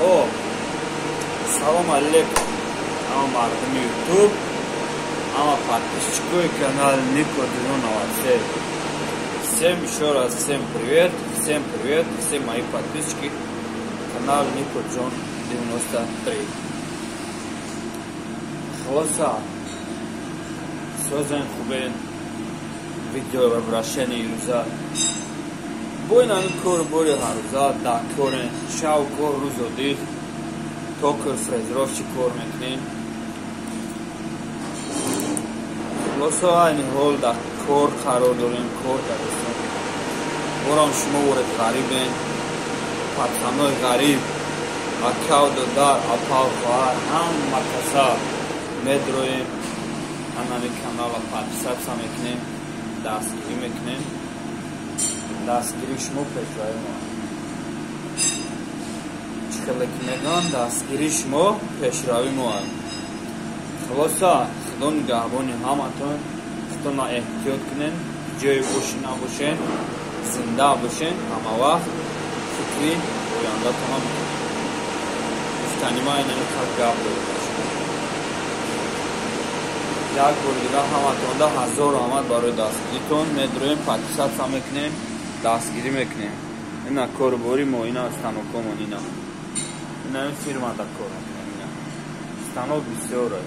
Хоб, салом алейкум ҳама мардуми Ютуб, ҳама подписчикои канали Нико Джон 93. Всем еще раз всем привет, всем привет, все мои подписчики канал Нико Джон 93. Хулоса, созен, хубен. Видео обращение рӯза бо ин ҳамин кору бори ҳаррӯза дар корен, шав кор, рӯзо дид токар, фрезеровщик кор мекунем. Хулоса, айни ҳол дар кор қарор дорем, кор кардастем. Борам шумо воред ғарибен, пацанои ғариб, акав, додар, апав, хоҳар, ҳама каса медроем, ҳамами канала подписаться мекунем, дастгирӣ мекунем. Дастгирии шумо пешравии мо. Чӣ хеле ки мегӯянд, дастгирии шумо пешравии мо. Хулоса, Худо нигаҳбони ҳаматон, худтона эҳтиёт кунен, ҷое бошӣ набошен, зинда бошен, ҳама вақт фикри ояндатона бикунед. Гуфтани ман инами қад гап доред. Як бори дигар ҳаматонда ҳазор раҳмат барои дастгиритон. Медроем, подписаться мекунем, дастгирӣ мекунем. Ина корубори мо, ина станокомон, ина ин фирмада кор мекунем, ина станок бисёре.